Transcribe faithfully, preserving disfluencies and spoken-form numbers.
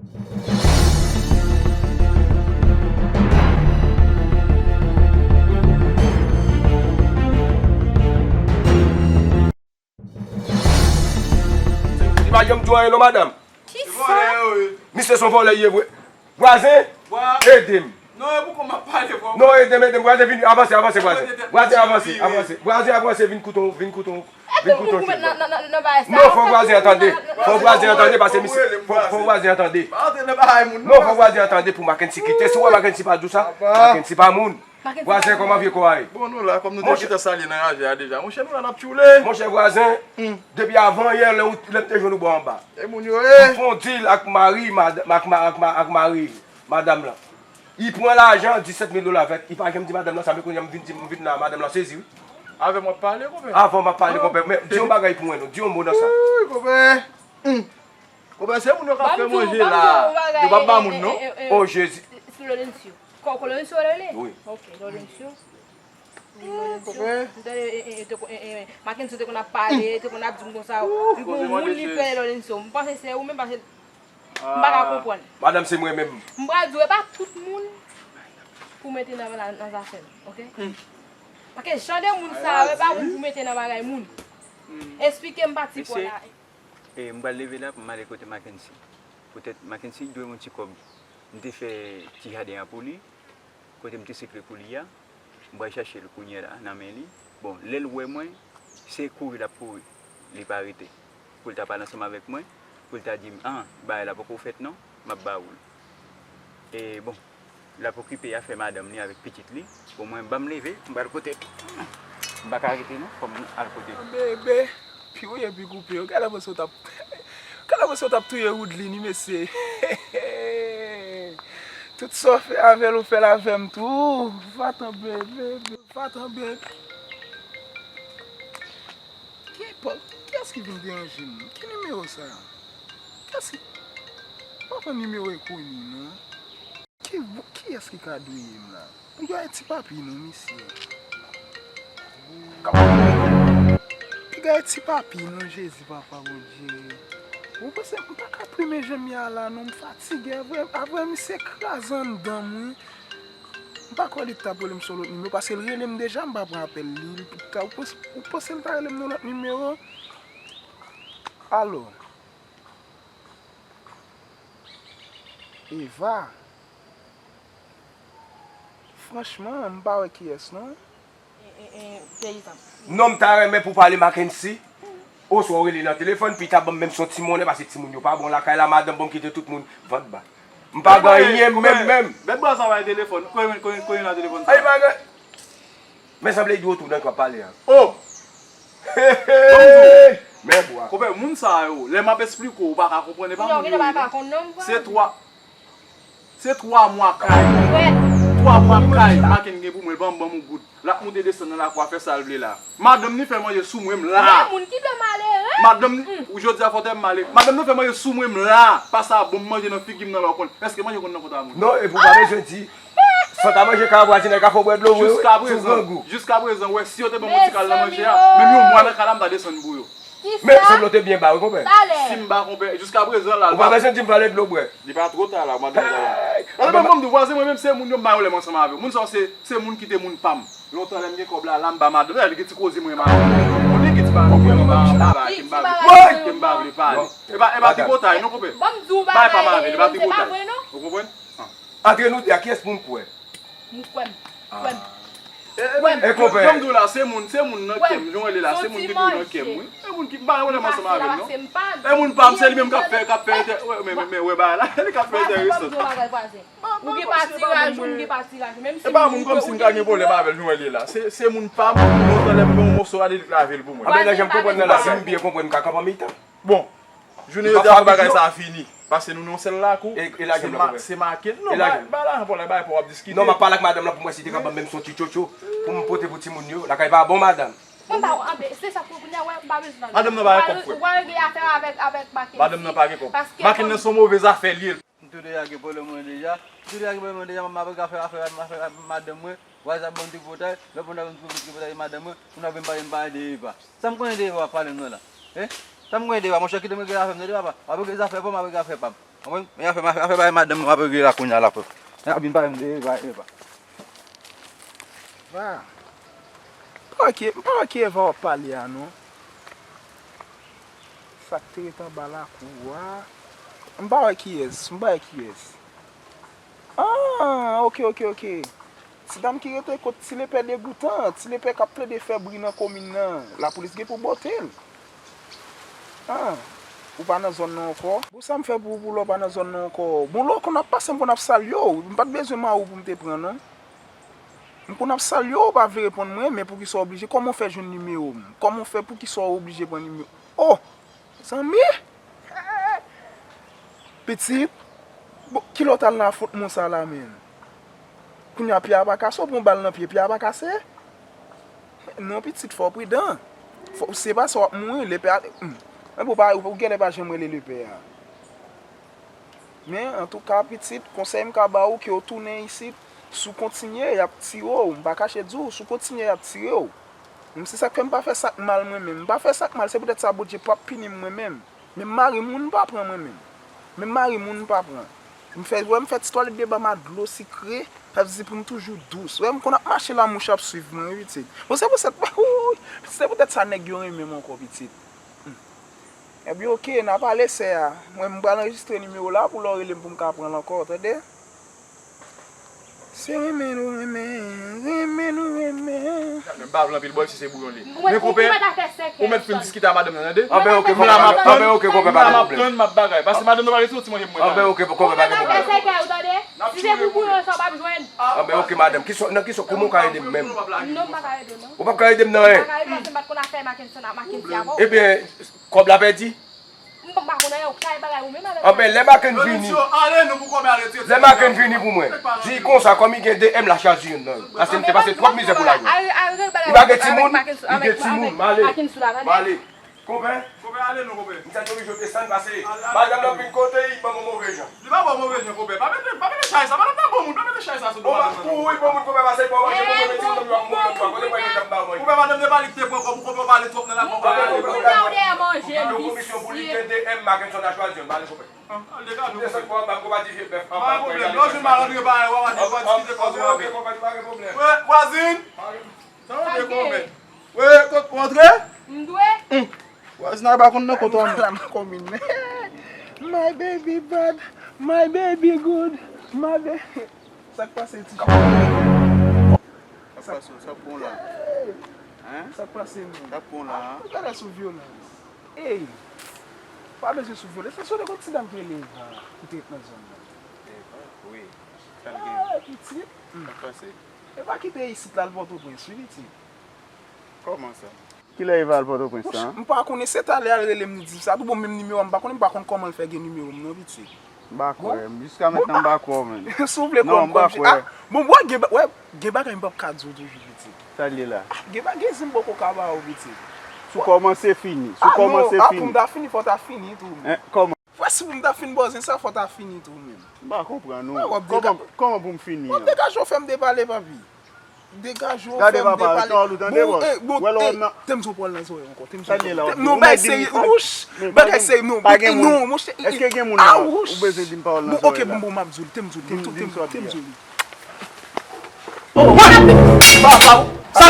Li pa janm di w anyen non, madanm. Kisa? Misye se yon vòlè li ye vre. Vwazen, ede m. Non, e pou kòman m ap pale, vwa. Non, ede m, ede m. Vwazen, vin, avanse, avanse, vwazen. Vwazen, avanse, avanse. Vwazen, avanse, vin koute, vin koute. Vin koute yon chèz la. Non, fò vwazen an tande. Fò vwazen an tande, paske misye, fò, fò vwazen an tande. Non, fò vwazen an tande pou Mackency kite. Si w wè Mackency pa di w sa, Mackency pa moun. Vwazen, kòman vye kò a ye? Bon, nou la, kòm nou te gentan salye nan raje a deja. Monchè, nou la, n ap tchoule. Monchè, vwazen, depi avan yè, lè ou, lè m te jwenn ou bò anba. E moun yo ye. M fè yon deal ak mari, mad-, ak ma-, ak ma-, ak mari madanm lan. Li pran lajan, disèt mil dola avèk. Li pa janm di madanm lan sa, men kounye a m vin di, m vin la, madanm lan sezi, wi. Avè m w ap pale, konpè. Avan m ap pale, konpè. Men di yon bagay pou mwen, non. Di yon mo nan sa. Wi, konpè. Konpè, se moun yo k ap fè manje la. Yo p ap ba moun, non. Oh, Jezi. Sou Lorenzo. Ko-, ko Lorenzo rele? Wi. Ok, Lorenzo. Lorenzo. M tande, e, e, e, te ko-, e, e, Mackenson te konn ap pale, te konn ap di m konsa, li gon moun li rele Lorenzo. M panse se ou menm, paske m pa ka konprann. Madanm, se mwen menm. M pral di w, e pa tout moun pou mete nan, nan, nan zafè m, ok? Paske jan de moun sa yo, e pa moun pou mete nan bagay moun. Esplike m pati pò la. E, m pral leve la pou m ale kote Mackenson. Poutèt Mackenson dwe m yon ti kòb. M te fè ti jaden an pou li. Kote m te sekle pou li a. M pral chache l kounye a la nan men li. Bon, lè l wè mwen, se kouri l ap kouri. Li pa rete. Pou l ta pale ansanm avèk mwen, pou l ta di m, "Ah, bagay la poko fèt non, m ap ba ou l." E bon, l ap okipe afè madanm li avèk pitit li. Bon, mwen, ban m leve, m pral kote. M pa ka rete non, fò m al kote. Bebe, pi ou ye pi koupe yo. Gade mwen sot ap, gade mwen sot ap touye Woodline, mesye. Tout sa w fè avè l, ou fè l avè m tou. Va-t-en bebe, va-t-en bebe. Ki epòk? Kiyès ki vin deranje m? Ki nimewo sa? Kiyès ki, m pa konn nimewo enkoni non. Ki, kiyès ki ka douye m la? Piga e ti papi non, mesye. Piga e ti papi non, Jezi, papa Bondye. Ou panse m pa ka prime janm ya la non, m fatige. Avè, avè misye kraze anndan m, wi. M pa kwè li t ap rele m sou lòt nimewo, paske l rele m deja, m pa pran apèl li. Li ta, ou panse, ou panse l ta rele m nan lòt nimewo? Alo? Eva? Franchman, m pa wè kiyès non. Non, m ta renmen pou pale Mackenson. Oswa w rele nan telefòn, pita ban m menm se yon ti monnen, paske timoun yo pa bon lakay la, madanm ban m kite tout moun vant ba. M pa gen anyen menm, menm. Bèt bwa sa bay telefòn. Konyen, konyen, konyen nan telefòn sa. Ay, pa gen. Men sanble di w tou nan k ap pale a. Oh! Men bwa. Konpè, moun sa yo, lè m ap esplike w, ou pa ka konprann, e pa moun yo ye non. Se twa, se twa mwa kay. Twa mwa kay Maken gen pou mwen, ban m, ban m yon goud. L ap moute desann nan lakou a fè sa l vle la. Madanm ni fè manje sou mwen, m la. Men moun ki dwe malere. Madanm ni, jodi a fò tè m male. Madanm nan fè manje sou mwen, m la. Pase a bon m manje nan figi m nan la, w konn. Èske manje konn nan kont a moun? Non, epi w pa bezwen di. San ta manje kay vwazen nan ka fè w bwè dlo vre wi, sou grangou. Jiska prezan, wè, si yo te ban m yon ti kal nan manje a, menm yon mwa nan kay la, m ta desann pou yo. Men sanble w te byen ba wi, konpè. Si m ba, konpè, jiska prezan la, ou pa bezwen di m vale dlo bwè. Li pa twò ta la, madanm ta la. Madanm, ban m di w, vwazen mwen menm, se moun yo m pa yon lè m ansanm avè yo. Moun sa yo se, se moun ki te moun pa m. Lontan lè m gen kòb la, la m ba madanm, li gen ti koze mwen, madanm. Ou li gen ti bagay mwen, m ba, m ba, m ba, m ba, ke m pa vle pale. E pa, e pa tripotay non, konpè. Bay pa m avè l, e pa tripotay. Ou konprann? Antre nou de a, kiyès pou m kwè? M kwè m. Kwè m. E, e, e, konpè. Jan m di w la, se moun, se moun nan kè m, jan w rele la, se moun ki tou nan kè m, wi. E moun ki, m pa yon lè m ansanm avè l non. E moun pa m, se li menm k ap fè, k ap fè entè-, wè, men, men, men, wè bagay la, li k ap fè entèresan. Ou gen patiraj, ou gen patiraj. Menm si e pa moun kòmsi m ka gen pwoblèm avè l, jan w wè l ye la. Se, se moun pa m, lontan lè m gen yon moso a, li lave l pou mwen. Anben, nan jan m konprann nan la, si m byen konprann, m ka kanpe an mitan. Bon, jounen jodi a pou bagay sa a fini. Paske nou nan yon sèl lakou. E, e lage m nan, konpè. Se Maken. Non, bay, bay lajan pa w la, bay pa w ap diskite. Non, m ap pale ak madanm lan pou m wè si li te ka ban m menm se yon ti tchotcho pou m pote pou timoun yo. Lakay pa bon, madanm. Mwen ba w anbe, se sa pou kounye a, wè, m pa bezwen nan. Madanm nan pa gen kòb, frè. Ou pa regle afè avèk, avèk Maken. Madanm nan pa gen kòb. Maken nan se yon move zafè l ye. M tou deja gen pwoblèm mwen deja. M tou deja gen pwoblèm mwen deja, m ap regle afè, afè, afè madanm mwen. Wazap ban m tripotay, lòt moun ap ban m tripotay madanm mwen, moun ap vin pale m pale de Eva. Sa m konnen de Eva w ap pale m nan la? Hein? Sa m konnen de Eva, monchè, kite m regle afè m, tande papa. W ap regle zafè pa w, m ap regle afè pa m. Mwen, men afè, afè bay madanm nou ap regle la kounye a la, frè. N ap vin pale m de Eva, Eva. Va. M pa wè ki, m pa wè ki Eva w ap pale a, non. Sa k te ret anba lakou a. M pa wè kiyès, m pa wè kiyès. Ah, ok, ok, ok. Ti dam ki rete kot Ti Lepè degoutan, Ti Lepè k ap plede fè bri nan komin nan. Lapolis gen pou bote l. Ah, ou pa nan zòn nan ankò? Bon, sa m fè pou ou, pou lè w pa nan zòn nan ankò? Bon, lè w konn ap pase, m konn ap salye w. M pa t bezwen mari w pou m te pran, non. M konn ap salye w, ou pa vle reponn mwen, men poukisa w oblije? Kòman w fè jwenn nimewo m? Kòman w fè, poukisa w oblije pran nimewo? Oh! Zanmi! Pitit, bon, kilè w t al nan afwontman sa la menm? Kounye a pye a pa kase, w pran bal nan pye, pye a pa kase? Non, pitit, fò w pridan. Fò, se pa sa w ap mouri, lepè a, hmm. Men bon, pa, ou genlè pa janm rele lepè a. Men, antouka, pitit, konsèy m ka ba ou, ke w tounen isit, si w kontinye, y ap tire w. M pa kache di w, si w kontinye, y ap tire w. Men se sa k fè m pa fè sa k mal mwen menm. M pa fè sa k mal, se poutèt sa Bondye p ap pini m mwen menm. Men mari moun pa pran mwen menm. Men mari moun pa pran. M fè, wè m fè ti twalèt de bam a dlo sikre, sa vle di pou m toujou dous. Wè m konn ap mache la mouch ap swiv mwen, wi, pitit. Bon, se pou sèt, se poutèt sa nèg yo renmen m ankò, pitit. Hmm. Ebyen, oke, n a pale, sè a. Mwen, m pral anrejistre nimewo la pou lè w rele m pou m ka pran l ankò, tande? Se renmen nou renmen, renmen nou renmen. M pa vle anpil bòy si se bouyon li. Men konpè, ou mèt fin diskite a madanm nan, tande? Anben, oke, konpè, anben, oke, konpè, pa gen pwoblèm. Mwen la m ap tann, m ap bagay. Pase madanm nan pa rete soti manje pou mwen. Anben, oke, konpè, pa gen pwoblèm. Si se pou bouyon sa w p ap jwenn. Anben, oke, madanm. Ki sò, nan ki sò, kòman w ka ede m menm? Non, m pa ka ede w, non. Ou p ap ka ede m nan anyen? M pa ka ede w, paske m pa t konn afè Mackenson ak Mackenzie avè w. Ebyen, kòb la pèdi? M pa konn anyen, ou kay bagay ou menm avèk. Anben, lè Maken vini, lè Maken vini pou mwen, di konsa, kòm li gen de M, l a chwazi youn nan yo. Paske m te pase twòp mizè pou l al jwenn. Li pa gen timoun, li gen timoun, m ale. M ale. Konpè? Konpè, ale non, konpè. M te oblije desann pase. Madanm nan vin kote, li ban mwen move jan. Li pa ban move jan, konpè. Pa mete, pa mete chay sa. Madanm nan bon moun, pa mete chay sa sou do madanm nan. Bon, wi, bon moun, konpè, pase, bon, manje, bon, manje, bon, manje, bon, manje. Konpè, madanm nan pa li ki te pran kòb ou, konpè, ou pale twòp nan la, konpè. Konpè, konpè, konpè, konpè. Yon komisyon pou li gen de M, Mackenson a chwazi youn, m ale, konpè. Desann pou anba, m konpa di vye bèf anba. Pa gen pwoblèm. Lè w jwenn malandren parèy, w a di, w a diskite kòz ou avè l. Vwazin! Sa w vle konpè? Wi, kot ou antre? M dwe. Vwazin pa konn nan kot ou antre. La m konbine. My baby bad, my baby good, my baby. Sa k pase, ti? Sa k pase, sa k bon la? Hein? Sa k pase, menm? Sa k bon la? Ou gade sou vyolans. Ey! Pa bezwen sou vyolans. Se sou de kot ti dam ki rele Eva, ki te ret nan zòn nan. Eva? Wi. Sa l gen? Ah, pitit. Sa k pase? Eva kite isit la, l Pòtoprens, wi, pitit. Kòman sa? Kilè Eva al Pòtoprens la? M pa konnen, se talè a l rele m, li di sa tou. Bon, menm nimewo a m pa konnen, m pa konn kòman l fè gen nimewo m non, pitit. M pa kwè, jiska mentnan m pa kwè w menm. Si w vle kwè, m kwè, m kwè. Bon, wè, gen, wè, gen bagay m p ap ka di w toujou, pitit. Sa l ye la? Ah, gen bagay, gen zen m poko ka ba ou, pitit. Si w kòmanse fini, si w kòmanse fini. Ah, pou m ta fini, fò w ta fini tou. Hein, kòman? Frè, si pou m ta fin bòzen sa, fò w ta fini tou menm. M pa konprann ou. Kòman, kòman pou m fini an? W ap degaje w, fè m depale, papi. Degaje w, fè m depale. Bon, eh, bon, eh, te m di w pa w al nan zòrèy ankò, te m di w. Non, bagay serye, wouch, bagay serye, non, non, monchè. Èske gen moun la? Ou bezwen di m pa w al nan zòrèy la? Bon, ok, bon, bon, m ap di w li, te m di w li, te m di w li. Papa, sa